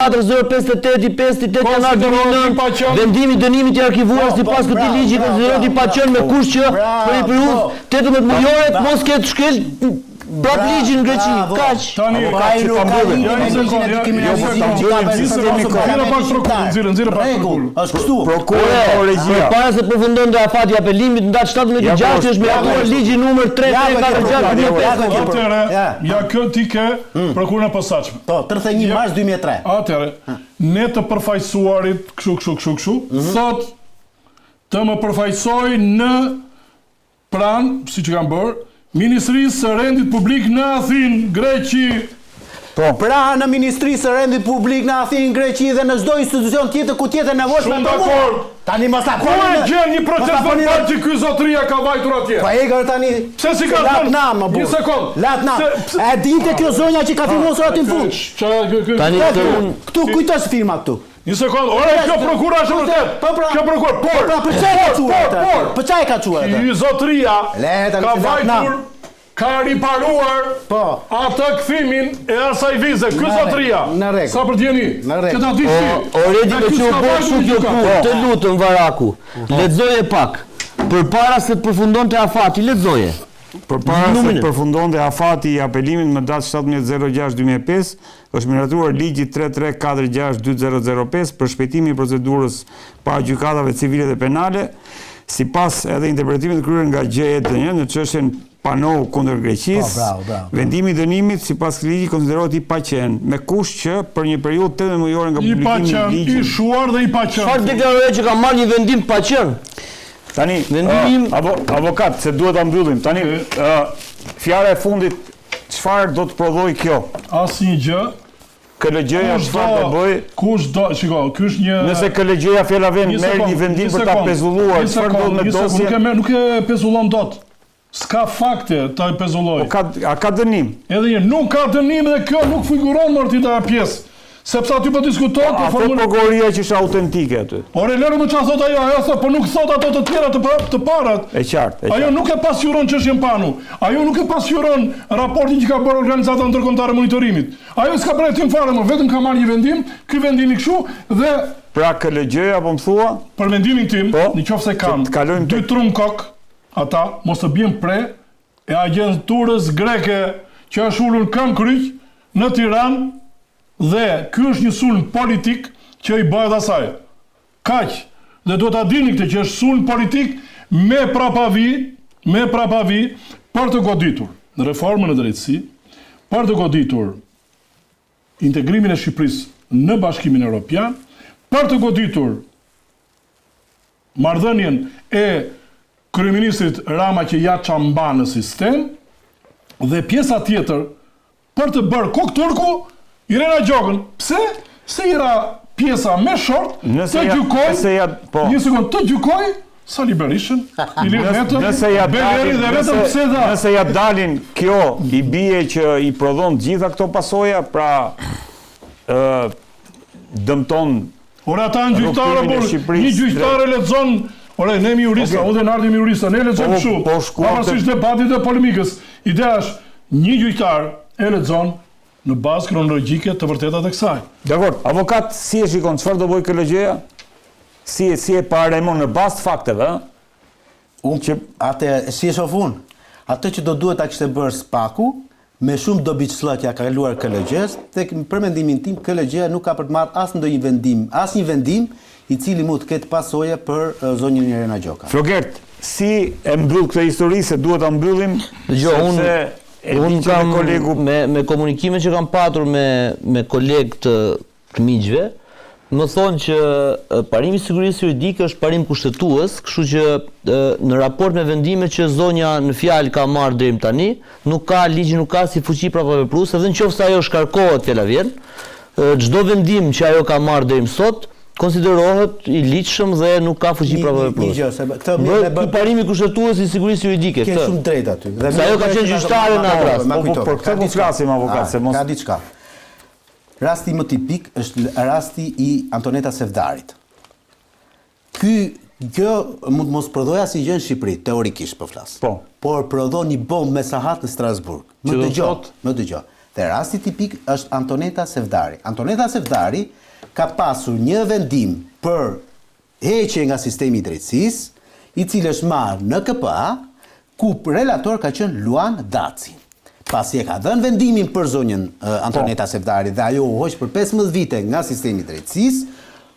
4058 i 5 8 janar 2009, vendimi i dënimit i arkivuar sipas këtij ligji konsiderohet i paqenë me kusht që për një periudhë 18 mujore të mos ketë shkel prap ligjin në Greqi. Kaq. Tani, Ai nuk ka lidhje me ligjin e dekriminalizimit që ka bërë Nxirre pak prokurën, nxirre, nxirre pak Rregull, prokurën. është kështu. Ore, përpara se të përfundonte afati i apelimit, në datë 17 gjashtë është miratuar ligji numër 3346 2005. Atëherë, ja kjo ti ke prokurën e posaçme. Po, 31 mars 2003. Atëherë, ne të përfaqësuarit kështu kështu kështu kështu, thotë të më përfaqësoj në pranë, siç e kam bërë, Ministrisë së Rendit Publik në Athinë, Greqi. Po. Pranë Ministrisë së Rendit Publik në Athinë, Greqi dhe në çdo institucion tjetër ku të jetë e nevojshme Shumë për mua. dakord. Tani mos ta Ku e gjen një proces verbal që ky zotëria ka vajtur atje? Po e tani. Pse si ka Lat thënë? nam, më Një burr. sekond. Lat nam. Se- pse- E dinte kjo zonja që ka firmosur aty në fund. Çfarë ky ky? Tani Këtu, të unë këtu kujt është firma këtu? Një sekond. Ore, kjo prokura është vërtet. Po pra. Kjo prokurë, por. Po pra, për çfarë e ka por, çuar por, atë? por. Për çfarë e ka çuar atë? Ky zotëria Le, tani ka se lat nam. vajtur ka riparuar Po. atë kthimin e asaj vize. Ky Në zotëria. rregull, në rregull. Sa për dijeni? Në rregull. Që ta dish ti. O Redi Dhe me ky që u s'ka bë vajtur kështu në kjo gjykatë. punë, të lutem Varaku, lexoje pak. Përpara se të përfundonte afati, lexoje. Përpara se Numrin. të përfundonte afati i apelimit më datë 17.06.2005, është miratuar ligji 3346-2005 për shpejtimin e procedurës para gjykatave civile dhe penale, sipas edhe interpretimit të kryer nga GJEDNJ në çështjen Panou kundër Greqisë. Po, bravo, bravo. Vendimi i dënimit sipas këtij ligji konsiderohet i paqenë, me kusht që për një periudhë 18 mujore nga I publikimi i paqen, i ligjit. shuar dhe i paqen. Çfarë deklaroi që ka marrë një vendim pa qenë? Tani, Vendimi ë, avo, avokat, se duhet ta mbyllim. Tani, ë, fjala e fundit, çfarë do të prodhoj kjo? Asnjë gjë. KLGJ-ja Kush çfarë do do, bëj? kush do, shiko, ky është një Nëse KLGJ-ja fjala vjen Një merr sekond, një vendim një për ta sekond, pezulluar, një çfarë sekond, ndodh me një sekond, dosjen? Nuk e merr, nuk e pezullon dot. S'ka fakte ta pezulloj. Po ka a ka dënim? Edhe një, nuk ka dënim dhe kjo nuk figuron më ti ajo pjesë. Sepse aty po diskutohet A për thot formulën. prokuroria që është autentike aty? Ore lëre më çfarë thot ajo, ajo thot, po nuk thot ato të tjera të, pa- të parat. E qartë, e Ajo qartë. nuk e pasqyron çështjen Panu. Ajo nuk e pasqyron raportin që ka bërë Organizata Ndërkombëtare e Monitorimit. Ajo s'ka bërë hetim fare më, vetëm ka marrë një vendim, ky vendim i kështu dhe Pra KLGJ-ja po më thua? për mendimin tim, Po, në qoftë se që kanë të kalojmë dy tek- trum kok, ata mos të bien pre e agjenturës greke që është ulur këmbë kryq në Tiranë dhe ky është një sulm politik që i bëhet asaj. Kaq. Dhe duhet ta dini këtë që është sulm politik me prapavi, me prapavi për të goditur në reformën e drejtësi, për të goditur integrimin e Shqipërisë në Bashkimin Evropian, për të goditur marrëdhënien e kryeministrit Rama që ja ça mban në sistem dhe pjesa tjetër për të bërë kokë turku Irena Gjokën. Pse? Se i ra pjesa me short Nëse të ja- gjykoj nëse ja- po. Një sekond, të gjykoj Sali Berishën, Ilir Metën, Nëse ja Beleri dalin, dhe vetëm nëse, pse dha. nëse ja dalin kjo i bie që i prodhon të gjitha këto pasoja, pra ë dëmton Ore ata janë gjyqtarë Rrugëtimin e por Shqipërisë një gjyqtar e lexon, ore ne jemi jurista, Okej. unë dhe Nardi jemi jurista, ne lexojmë Po, kështu. po, shkuam Pavarësisht te- debatit dhe polemikës. Ideja është një gjyqtar e lexon në bazë kronologjike të vërtetat e kësaj. Dakor, avokat, si e shikon, çfarë do bëj KLGJ-ja? Si e si e paralajmëron në bazë të fakteve, ë? Unë Që- atë si e shoh unë, atë që do duhet ta kishte bërë Spaku, me shumë dobiçllëk ja ka kaluar KLGJ-s, tek për mendimin tim KLGJ-ja nuk ka për të marrë as ndonjë vendim, asnjë vendim i cili mund të ketë pasoja për eh, zonjën Irena Gjoka. Flogert, si e mbyll këtë histori se duhet ta mbyllim? Dëgjoj, unë sepse e di unë që dhe kam kolegu me me komunikimet që kam patur me me kolegë të, të miqve, më thonë që e, parimi i sigurisë juridike është parim kushtetues, kështu që e, në raport me vendimet që zonja në fjalë ka marrë deri më tani, nuk ka ligji nuk ka si fuqi prapavepruese, edhe nëse ajo shkarkohet fjala vjen, e, çdo vendim që ajo ka marrë deri më sot konsiderohet i ligjshëm dhe nuk ka fuqi Një- një- prapavepruese. një gjë, se këtë Mbroj- mirë e ky bën- parimi kushtetues i sigurisë juridike, Ke këtë. shumë drejt aty. Dhe Se ajo ka qenë gjyqtare në atë rast. Ma Po, po, kujtove. për këtë Ka po diçka. flasim, avokat, A, se mos- Ka diçka. Rasti më tipik është rasti i Antoneta Sevdarit. Ky kjo mund të mos prodhojë asnjë gjë në Shqipëri, teorikisht po flas. Po. Por prodhon një bombë me sahat në Strasburg. Më Që do dëgjoj, thotë? më dëgjoj. Dhe rasti tipik është Antoneta Sevdari. Antoneta Sevdari ka pasur një vendim për heqje nga sistemi i drejtësisë, i cili është marrë në KPA, ku relator ka qenë Luan Daci. Pasi e ka dhënë vendimin për zonjën Antoneta Sevdari dhe ajo u hoq për 15 vite nga sistemi i drejtësisë,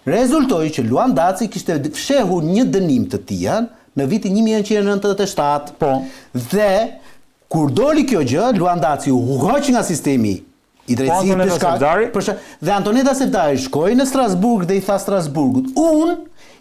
rezultoi që Luan Daci kishte fshehur një dënim të tijën në vitin 1997. Po. Dhe kur doli kjo gjë, Luan Daci u hoq nga sistemi i drejtësisë Po, Antoneta për shkak- Sevdari? për shkak- dhe Antoneta Sevdari shkoi në Strasburg dhe i tha Strasburgut, unë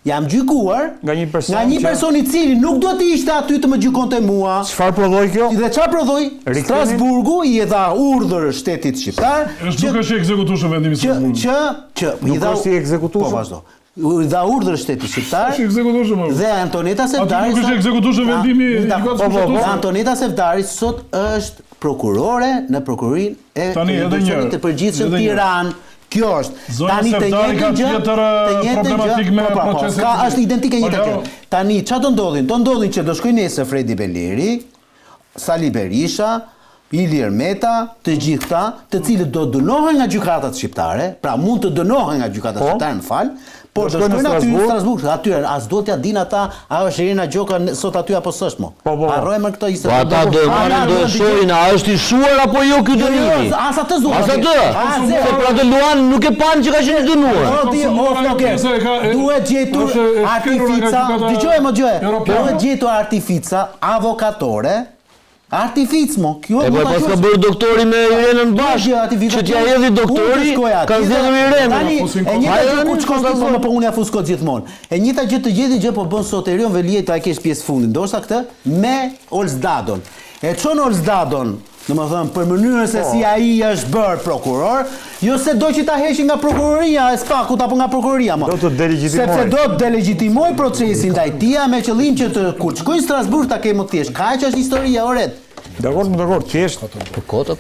jam gjykuar Nga një person nga një që- person i cili nuk duhet të ishte aty të më gjykonte mua. Çfarë prodhoi kjo? Dhe çfarë prodhoi? Rikthimin? Strasburgu i e dha urdhër shtetit shqiptar Është nuk është i ekzekutueshëm vendimi i që Strasburgut. që që i Nuk dha është i ekzekutueshëm? Po vazhdo. U dha urdhër shtetit shqiptar. Është i ekzekutueshëm. o. Dhe Antoneta Sevdari Aty nuk është ekzekutueshëm vendimi i Ta- gjykatës po, po, po. kushtetuese. Antoneta Sevdari sot është prokurore në prokurorinë e Tani, edhe një herë, të përgjithshëm edhe një herë. Tiranë. Kjo është. Zonja Tani të Sevdari njëjtën ka gjë, tjetër, të njëjtën gjë, problematik me po, po, po, procesin Ka e është identike e njëjta Po, gjë. laro. Tani çfarë do ndodhin? Do ndodhin që do shkojnë nesër Fredi Beleri, Sali Berisha, Ilir Meta, të gjithë këta, të cilët do dënohen nga gjykatat shqiptare, pra mund të dënohen nga gjykatat Po. shqiptare, më fal, por Do do shkojnë në shkojnë aty në Strasburg. Strasburg, aty as duhet t'ja dinë ata, a është Irina Gjoka në- sot aty apo s'është mo. Po, po, po. Harrojmë këtë histori. Po ata do e marrin, do e shohin, a është i shuar apo jo ky Jo, jo, dënimi? as atë s'duhet. As atë. As Se pra të Luan nuk e panë që ka qenë i dënuar. Po ti o Konsumuar ajo Floker, pjesë e ka- e- duhet gjetur është e shkelur nga artifica, gjykata dëgjoje më dëgjoje. Europiane. Duhet gjetur artifica avokatore, artific mo, kjo E po mund e ta pas ka quash- bërë doktori me Irenën bashkë, Gjë, artifica që t'ja hedhi Unë të doktori, shkoj aty ka dhe- zgjedhur Irenën. Tani, Fusin e kot. njëjta Hajde, gjë tani, ku shkon shkon ti ta po po unë ja fus kot gjithmonë. E njëjta gjë të gjithë gjë po bën sot Erion Veliaj ta kesh pjesë fundit, ndoshta këtë me Ols Dadon. E çon Ols Dadon, domethënë për mënyrën se si ai është bërë prokuror, jo se do që ta heqin nga prokuroria e SPAK-ut apo nga prokuroria mo. Do të delegjitimojë. Sepse do të delegjitimoj procesin ndaj tij me qëllim që të kur të shkojnë në Strasburg ta kemë më thjesht. Kaq është historia, oret. Dakor, më dakor, thjesht Po kota.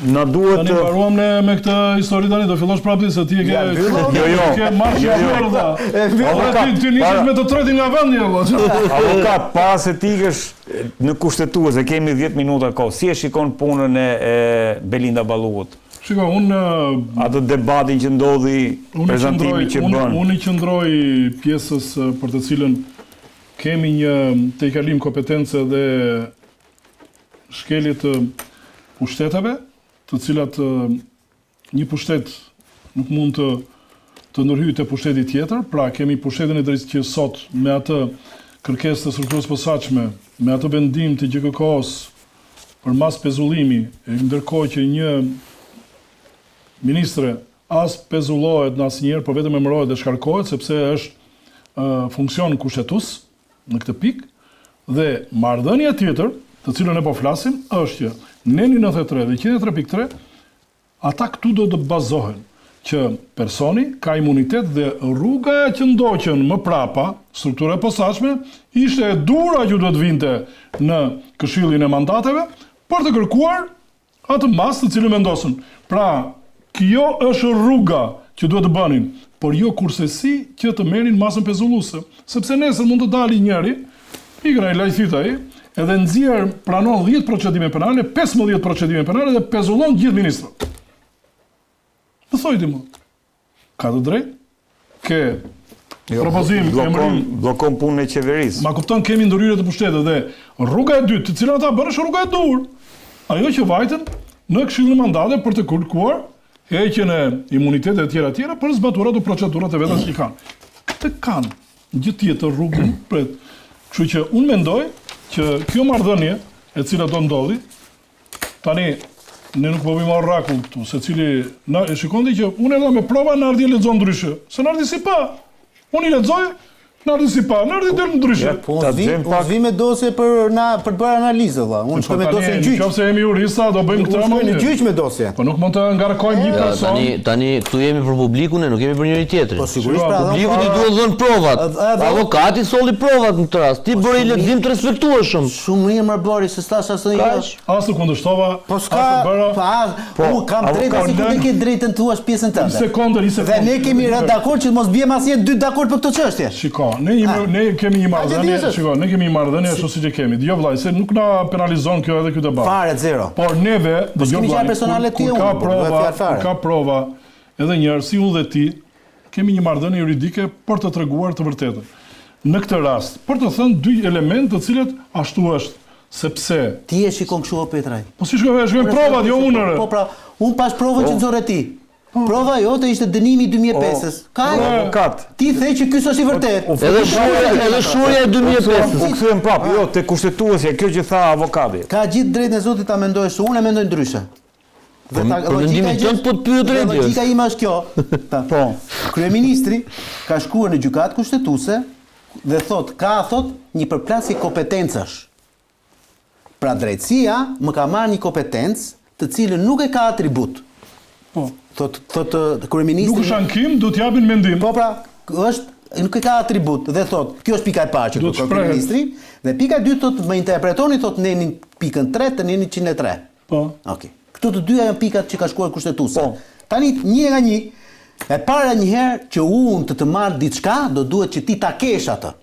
na duhet Tani të mbaruam ne me këtë histori tani, do fillosh prapë ti se ti e ke mbylla, Jo, jo. Ke marrë Jo, jo. jo, jo. Avokat, Ti ti nisesh para- me të tretin nga vendi apo. Avokat, para se ti ikësh në kushtetuese, kemi 10 minuta kohë. Si e shikon punën e, e Belinda Balluut? Shiko, unë Atë debatin që ndodhi, unë i qëndroj prezantimin që unë bën. unë i qëndroj pjesës eh, për të cilën kemi një tejkalim kompetence dhe shkelje të pushteteve, të cilat eh, një pushtet nuk mund të të ndërhyjë te pushteti tjetër, pra kemi pushtetin e drejtë që sot me atë kërkesë të strukturës posaçme, me atë vendim të GKK-s për mas pezullimi, e ndërkohë që një ministre as pezullohet në asnjëherë, por vetëm emërohet dhe shkarkohet sepse është ë, funksion kushtetues në këtë pikë dhe marrëdhënia tjetër, të cilën ne po flasim, është që neni 93 dhe 103.3 ata këtu do të bazohen që personi ka imunitet dhe rruga që ndoqën më prapa, struktura e posaçme, ishte e dura që duhet vinte në Këshillin e Mandateve për të kërkuar atë masë të cilën vendosën. Pra, kjo është rruga që duhet të bënin, por jo kursesi që të merrin masën pezulluese, sepse nesër mund të dali njëri, ikra i lajthit ai, edhe nxjerr pranon 10 procedime penale, 15 procedime penale dhe pezullon gjithë ministrat. Më thoj ti mua. Ka të drejtë? Ke Jo, propozim, bllokon emërim, bllokon punën e qeverisë. Ma kupton kemi ndërhyrje të pushtetit dhe rruga e dytë, të cilën ata bënë është rruga e duhur. Ajo që vajtën në Këshillin e Mandate për të kërkuar heqjen e imunitetit e tjera e tjera për zbatuar ato procedurat e veta që i kanë. Këtë kanë. Gjë tjetër rrugë nuk pret. Kështu që unë mendoj që kjo marrëdhënie e cila do ndodhi, tani ne nuk po bëjmë orakull këtu, se cili na e shikon ti që unë edhe me prova Nardi e lexon ndryshe. Se Nardi si pa. Unë i lexoj, Nardi si pa, Nardi del ndryshe. Po Ta unë vi, dëgjojmë unë pak. vi me dosje për na për të bërë analizë vëlla. Unë shkoj me Po, dosje në tani, gjyq. Nëse jemi jurista, do bëjmë këtë Unë shkoj në më. gjyq me dosje. Po nuk mund të ngarkojmë një Ja, person. tani tani këtu jemi për publikun e nuk jemi për njëri tjetrin. Po sigurisht Shiko, pra. dhe unë Publikut i para- duhet dhënë provat. Edhe- edhe- Avokati solli provat në këtë rast. Ti bëre shumë lexim të respektueshëm. Shumë mirë më bëri se s'thash asnjë gjë. Kaq. As të kundërshtova, Po as s'ka, të bëra. po as, Po, unë kam drejtë avokat sikur lën- të ke drejtën thua pjesën tënde. Një sekondë, një sekondë. Dhe ne kemi rënë dakord që mos biem asnjë dy dakord për këtë çështje. Shiko. ne jemi ne kemi një marrëdhënie, shiko, ne kemi një marrëdhënie ashtu siç e kemi. Dëgjo vëllai, se nuk na penalizon kjo edhe ky debat. Fare zero. Por neve, po dëgjo vëllai, personale ti unë, ka po, prova, kur ka prova, edhe një herë si unë dhe ti kemi një marrëdhënie juridike për të treguar të vërtetën. Në këtë rast, për të thënë dy elementë të cilët ashtu është, sepse Ti e shikon kështu o Petraj. Po si shikoj, e shikoj provat, jo unë. Po pra, unë pashë provën që po. nxorre ti. Po. Prova jote ishte dënimi i 2005-ës. Ka avokat. Ti the që ky s'është i vërtetë. Edhe shurja, edhe shurja e 2005-ës. U kthyem prapë, jo te kushtetuesja, kjo që tha avokati. Ka gjithë drejtën e Zotit ta mendojë se unë e mendoj ndryshe. Dhe ta për mendimin tënd po të pyet drejt. Logjika ime është kjo. Po. Kryeministri ka shkuar në gjykatë kushtetuese dhe thotë, ka thotë një përplasje kompetencash. Pra drejtësia më ka marrë një kompetencë të cilën nuk e ka atribut. Po. Thotë thotë kryeministri. Nuk është ankim, do të japin mendim. Po pra, është nuk e ka atribut dhe thotë, kjo është pika e parë që kërkon kryeministri dhe pika e dytë thotë më interpretoni thotë nenin pikën 3 të nenit 103. Po. Okej. Këto të dyja janë pikat që ka shkuar kushtetuese. Po. Tani një nga një, e para një herë që unë të të marr diçka, do duhet që ti ta kesh atë.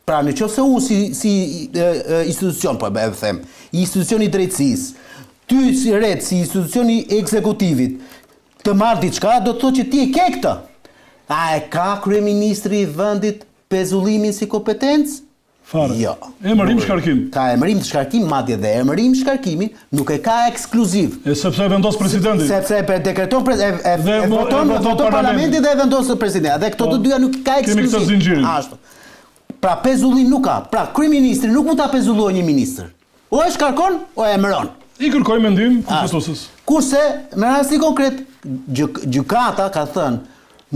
Pra në qoftë se unë si, si e, e, institucion, po e them, institucioni i drejtësisë, ty si ret, si institucioni i ekzekutivit, të marr diçka, do të thotë që ti e ke këtë. A e ka kryeministri i vendit pezullimin si kompetencë? Fare. Jo. Emërim shkarkim. Ka emërim shkarkim, madje dhe emërim shkarkimin nuk e ka ekskluziv. E sepse e vendos presidenti. Sepse e dekreton pre, e, e, dhe e voton, e voton parlamenti. parlamenti dhe e vendos presidenti. Dhe këto po, të dyja nuk ka ekskluziv. Kemi këtë zinxhirin. Ashtu. Pra pezullim nuk ka. Pra kryeministri nuk mund ta pezullojë një ministër. O e shkarkon, o e emëron. I kërkoj mendim kushtetueses. Kurse në rastin konkret gjykata ka thënë,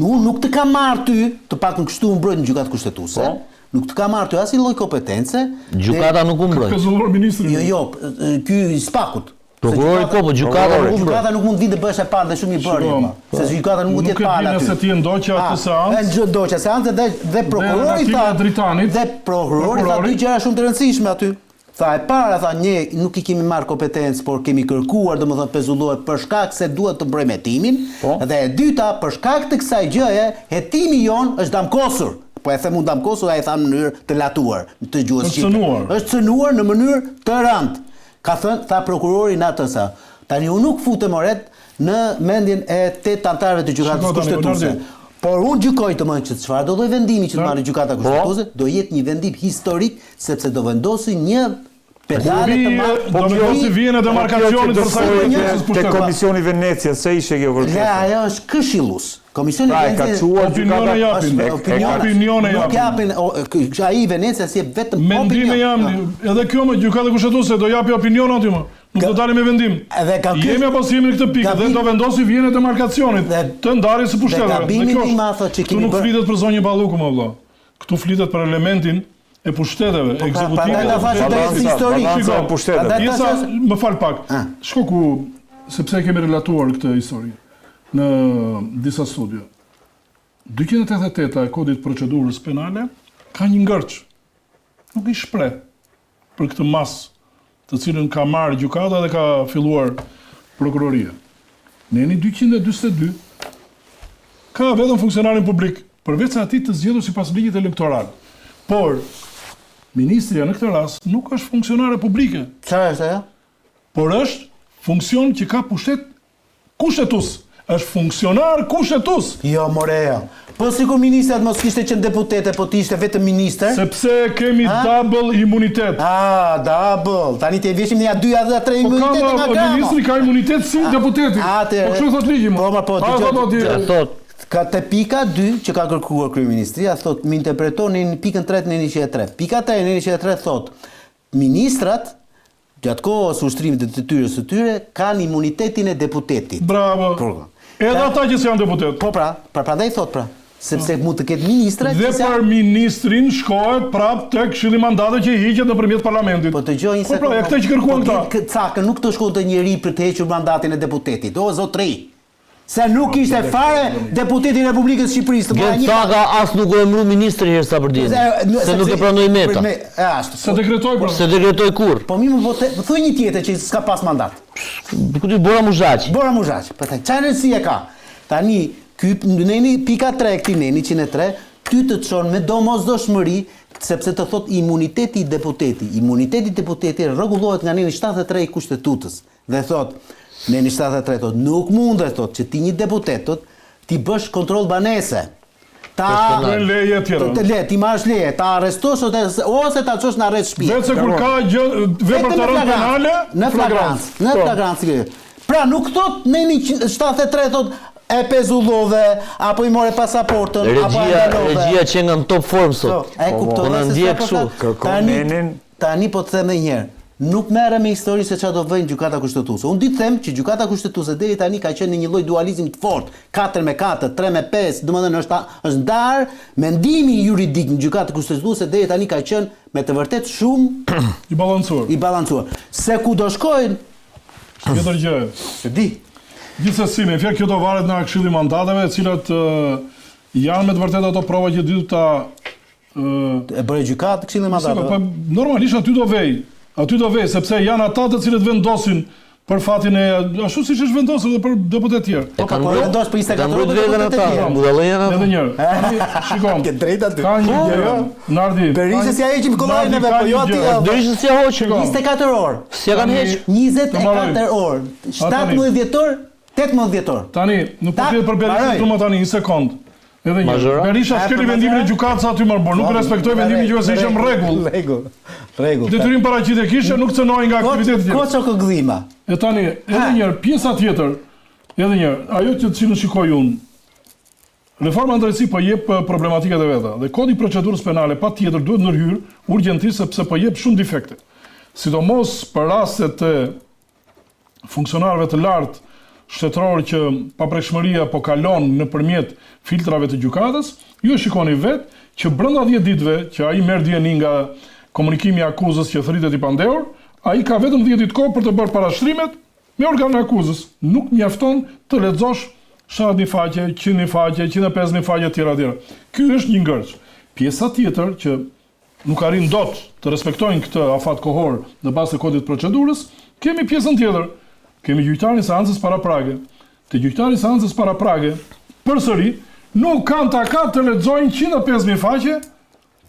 unë nuk të kam marrë ty, të paktën kështu u mbrojt në gjykatë kushtetuese. Po. Nuk të ka marrë ty asnjë lloj kompetence. Gjykata nuk u mbrojt. Pezulluar ministrin. Jo, jo, ky i SPAK-ut. Prokurori po, po gjykata nuk u mbrojt. Gjykata nuk mund të vinë të bëhesh e parë dhe shumë i bërë, po. Se gjykata nuk mund të jetë palë aty. Nuk e di nëse ti e ndoqe atë seancë. E ndoqa seancën dhe dhe prokurori tha dhe prokurori tha dy gjëra shumë të rëndësishme aty. Tha e para, tha ne nuk i kemi marrë kompetencë, por kemi kërkuar, domethënë pezullohet për shkak se duhet të mbrojmë hetimin, po. dhe e dyta, për shkak të kësaj gjëje, hetimi jonë është damkosur. Po e them unë damkosur, ai tha në mënyrë të latuar, të gjuhës shqipe. Është cënuar. Është cënuar në mënyrë të rëndë. Ka thënë, tha prokurori në atë sa. Tani unë nuk futem ore në mendjen e tetë anëtarëve të gjykatës kushtetuese. Por unë gjykoj domethënë që çfarëdo lloj vendimi që të marrë gjykata po. kushtetuese, do jetë një vendim historik sepse do vendosi një pedale të madhe. Po do vendosi vijën e demarkacionit për sa i përket te Komisioni i Venecias, se ishte kjo kërkesë. Le, ajo është këshillues. Komisioni i pra, Venecias ka çuar opinione japin, opinione japin. Nuk japin, ai i Venecias jep vetëm opinion. Mendime japin, edhe kjo më gjykata kushtetuese do japi opinion aty më. Nuk do dalim me vendim. Edhe ka Jemi apo s'jemi në këtë pikë dhe do vendosi vijën e demarkacionit të ndarjes së pushteteve. Dhe gabimi i madh që kemi bërë. Këtu nuk flitet për zonjën Balluku më vëlla. Këtu flitet për elementin e pushteteve, po, pra, ekzekutive. Prandaj ta thashë të jetë historik. Balanca e pushteteve. Pjesa, më fal pak. Shko ku sepse e kemi relatuar këtë histori në disa studio. 288 e kodit procedurës penale ka një ngërç. Nuk i shpreh për këtë masë të cilën ka marrë gjykata dhe ka filluar prokuroria. Neni 242 ka vetëm funksionarin publik, përveç atij të zgjedhur sipas ligjit elektoral. Por, ministrja në këtë rast nuk është funksionare publike. Çfarë është ajo? Por është funksion që ka pushtet Kushtetues. Është funksionar kushtetues. Jo more jo. Po sikur ministrja të mos kishte qenë deputete, po të ishte vetëm ministër? Sepse kemi double imunitet. Ah, double. Tani ti e veshim ne ja dy a dhe tre po imunitete nga grama. Po ministri ka imunitet si deputeti. Po kështu thotë ligji Po, ma po, dëgjo. Thotë. Ka te pika 2 që ka kërkuar kryeministria, thotë më interpretoni në pikën 3 të nenit 103. Pika 3 e nenit 103 thotë ministrat Gjatë kohës së ushtrimit të detyrës së tyre kanë imunitetin e deputetit. Bravo. Po. Edhe ata që s'janë deputetë. Po pra, pra prandaj thotë pra, sepse mund të ketë ministra që s'janë. Dhe për ministrin shkohet prapë te Këshilli i Mandateve që i hiqet nëpërmjet parlamentit. Po dëgjo një Po pra, ja këtë që kërkuan po këta. Po Cakën nuk të shkonte njeri për të hequr mandatin e deputetit. O zotri. Se nuk ishte fare deputeti i Republikës së Shqipërisë, të Gent Caka as nuk u emru ministër herë sa për dijeni. Se nuk e pranoi Meta. Ashtu. S'e dekretoi pra. S'e dekretoi kurrë. Po mirë, po te, thuaj një tjetër që s'ka pas mandat. Ku di Bora Muzhaqi. Bora Muzhaqi. Po thaj, çfarë rëndësie ka? Tani ky neni pika 3 e këtij neni 103. Ty të çon me domosdoshmëri, sepse të thotë imuniteti i deputeti. Imuniteti i deputeti rregullohet nga neni 73 i Kushtetutës. Dhe thotë, neni 73 thotë, nuk mundet thotë që ti një deputet thotë t'i bësh kontroll banese. Ta Personal. Leje e tjera. Të le, t'i marrësh leje, ta arrestosh ose ose ta çosh në arrest shtëpie. Veç se kur ka gjë vepër të rëndë penale, në flagrancë, në po. flagrancë. Pra nuk thot neni 73 thot e pezullove apo i more pasaportën apo e ndalove. Regjia që nga në top form sot. Po, e po, kuptova po. se sa po kërkon nenin. Tani po të them edhe një herë, nuk merrem me histori se çfarë do vëjnë Gjykata Kushtetuese. Unë di të them që Gjykata Kushtetuese deri tani ka qenë në një lloj dualizmi të fortë, 4 me 4, 3 me 5, domethënë është është ndarë mendimi juridik në Gjykatën Kushtetuese deri tani ka qenë me të vërtetë shumë i balancuar. I balancuar. Se ku do shkojnë? Tjetër gjë. Se di. Gjithsesi, me fjalë kjo do varet nga Këshilli i Mandateve, e cilat janë me të vërtetë ato prova që ditu ta E bëre gjykatë Këshillin e Mandateve. Po normalisht aty do vej. Aty do vej sepse janë ata të cilët vendosin për fatin e ashtu siç është vendosur edhe për deputetë të tjerë. Po po, po vendos për 24 orë deputetë të tjerë. Budallenj janë ata. Edhe një herë. Tani shikon. Ke drejtë aty. Ka një po, gjë. Jo. Nardi. Berishës ja heqim kollaj neve, po jo aty. Berishës ja hoqim. 24 orë. S'ja kanë heq. 24 orë. 17 dhjetor, 18 dhjetor. Tani, nuk po flitet për Berishën këtu më tani, një sekond. Edhe një. Berisha shkeli vendimin e gjykatës aty më nuk po, respektoi vendimin e gjykatës ishte në rregull. Rregull. Rregull. Detyrim paraqitje kishte, nuk cënohej nga aktivitetet e tjera. Koço Kokëdhima. E tani, edhe një herë, pjesa tjetër, edhe një herë, ajo që të cilën shikoj unë, Reforma në drejtësi po jep problematikat e veta dhe kodi i procedurës penale patjetër duhet ndërhyrë urgjentisht sepse po jep shumë defekte. Sidomos për rastet e funksionarëve të lartë shtetërorë që paprekshmëria po kalon nëpërmjet filtrave të gjykatës, ju e shikoni vetë që brenda 10 ditëve që ai merr dijeni nga komunikimi i akuzës që thërritet i pandehur, ai ka vetëm 10 ditë kohë për të bërë parashtrimet me organin e akuzës. Nuk mjafton të lexosh 70.000 faqe, 100.000 faqe, 105.000 faqe etj etj. Ky është një ngërç. Pjesa tjetër që nuk arrin dot të respektojnë këtë afat kohor në bazë të kodit të procedurës, kemi pjesën tjetër. Kemi gjyqtarin e seancës paraprake. Te gjyqtari i seancës paraprake, përsëri, nuk kanë takat të lexojnë 105.000 faqe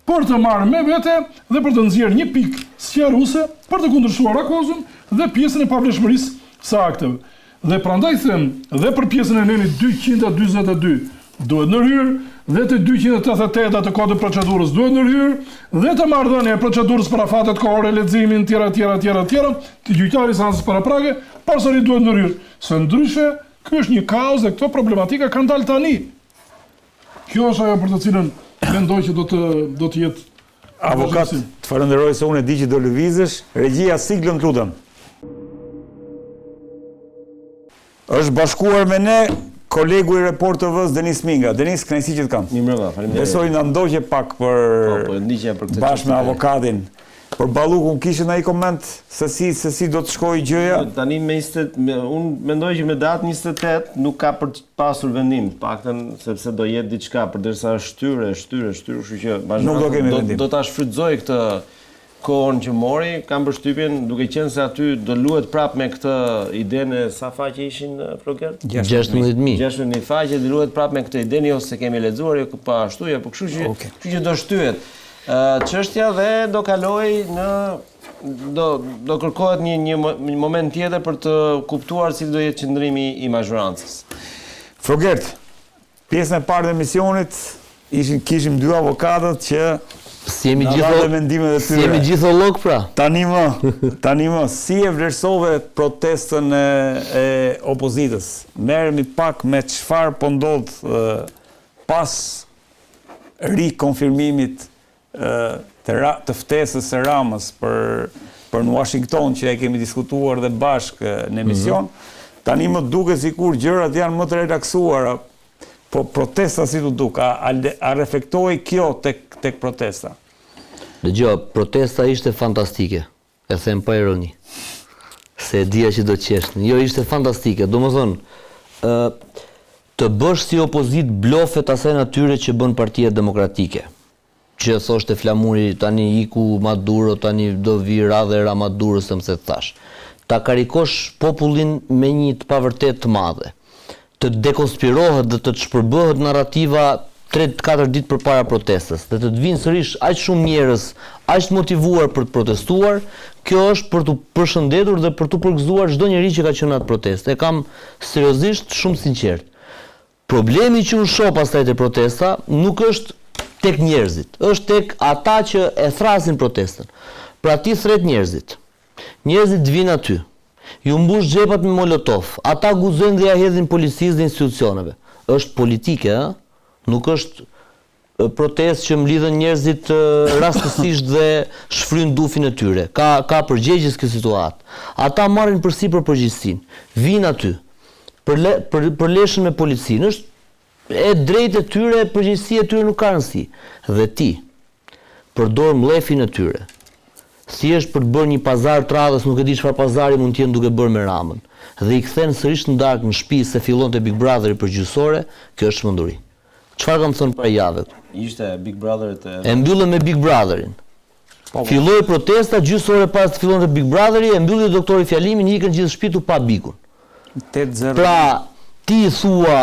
për të marrë me vete dhe për të nxjerrë një pikë sqaruese për të kundërshtuar akuzën dhe pjesën e pavlefshmërisë së akteve. Dhe prandaj them dhe për pjesën e nenit 242 duhet ndërhyrë dhe te 288 të kodit të procedurës duhet ndërhyrë dhe te marrëdhënia e procedurës për afatet kohore, leximin, tjera, tjera, tjera, tjera, te gjyqtari i seancës paraprake, përsëri duhet ndërhyrë. Se ndryshe, ky është një kaos dhe këto problematika kanë dalë tani. Kjo është ajo për të cilën mendoj që do të do të jetë Avokat, të falënderoj se unë e di që do lëvizësh. Regjia siglën të lutem. Është bashkuar me ne kolegu i Report TV-s Denis Minga. Denis, kënaqësi që të kam. Mirëmbrëma, faleminderit. Besoj na ndoqe pak për Po, po, ndiqja për këtë. Bashkë me avokatin. Për Ballukun kishe ndonjë koment se si se si do të shkojë gjëja? Tani me 20, me, unë mendoj që me datë 28 nuk ka për të pasur vendim, të paktën sepse do jetë diçka, përderisa është shtyrë, shtyrë, shtyrë, kështu që nuk do kemi vendim. Do, do ta shfrytëzoj këtë kohën që mori, kam përshtypjen, duke qenë se aty do luhet prapë me këtë idenë e sa faqe ishin Floger? 16.000. 16.000 faqe, do luhet prapë me këtë idenë, jo se kemi lexuar, jo po ashtu, jo po kështu që, okay. kështu që do shtyhet. Çështja dhe do kalojë në do do kërkohet një një një moment tjetër për të kuptuar cili do jetë qëndrimi i mazhorancës. Flogert, pjesën e parë të emisionit ishin kishim dy avokatët që s'jemi gjithë mendimet e tyre. S'jemi gjithë llok pra. Tani më, tani më, si e vlerësove protestën e, e opozitës? Merremi pak me çfarë po ndodh pas rikonfirmimit të të ftesës së Ramës për për në Washington që e kemi diskutuar dhe bashkë në emision, mm -hmm. tani më duket sikur gjërat janë më të relaksuara. Po protesta si t'u duk, a, a, a reflektoi kjo tek tek protesta? Dëgjo, protesta ishte fantastike. E them pa ironi. Se e dija që do qeshni. Jo, ishte fantastike. Domethënë, ë të bësh si opozitë blofe të asaj natyre që bën Partia Demokratike, që thoshte Flamuri tani iku Maduro, tani do vijë radha e Ramadurës, se më the të thashë. Ta karikosh popullin me një të pavërtetë të madhe. Të dekonspirohet dhe të shpërbëhet narrativa. 3-4 ditë përpara protestës dhe të të vijnë sërish aq shumë njerëz, aq të motivuar për të protestuar, kjo është për t'u përshëndetur dhe për t'u përgëzuar çdo njeri që ka qenë në atë protestë. E kam seriozisht shumë sinqert. Problemi që unë shoh pastaj te protesta nuk është tek njerëzit, është tek ata që e thrasin protestën. Pra ti thret njerëzit. Njerëzit vijnë aty. Ju mbush xhepat me molotov. Ata guxojnë dhe ja hedhin policisë dhe institucioneve. Është politike, ë? Nuk është protestë që mblidhen njerëzit rastësisht dhe shfryjnë dufin e tyre. Ka ka përgjegjës kjo situatë. Ata marrin përsipër përgjegjësinë. Vijnë aty. Përle, për, përleshen me policinë. Është e drejtë e tyre, përgjegjësia e tyre nuk ka rëndësi. Dhe ti përdor mllefin e tyre. Thjesht për të bërë një pazar të radhës, nuk e di çfarë pazari mund të jenë duke bërë me Ramën. Dhe i kthen sërish në darkë në shtëpi se fillonte Big Brotheri për gjysore, kjo është çmenduri. Çfarë kam thënë para jave këtu? Ishte Big Brother të E mbyllëm me Big Brotherin. Po, po. Filloi protesta gjysmë ore para se të fillonte Big Brotheri, e mbylli doktori fjalimin, ikën gjithë shtëpitë u pa Bigun. 8-0. Pra, ti thua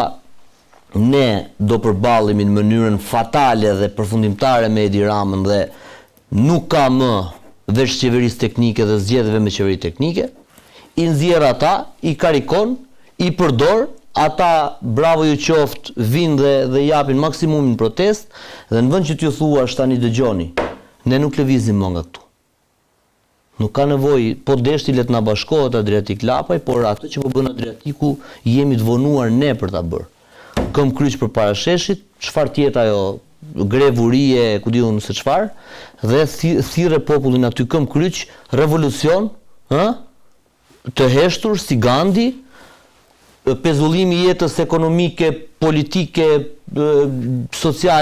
ne do përballemi në mënyrën fatale dhe përfundimtare me Edi Ramën dhe Nuk ka më veç qeverisë teknike dhe zgjedhjeve me qeveri teknike, i nxjerr ata, i karikon, i përdor, ata bravo ju qoftë vijnë dhe dhe japin maksimumin në protestë dhe në vend që t'ju thuash tani dëgjoni, ne nuk lëvizim më nga këtu. Nuk ka nevojë, po deshti le të na bashkohet Adriatik Lapaj, por atë që po bën Adriatiku jemi të vonuar ne për ta bërë. Këmbë kryq përpara sheshit, çfarë të jetë ajo grevë urie, ku di unë se çfarë, dhe thirre popullin aty këmbë kryq, revolucion, ë? Të heshtur si Gandhi, pezullimi i jetës ekonomike, politike, sociale.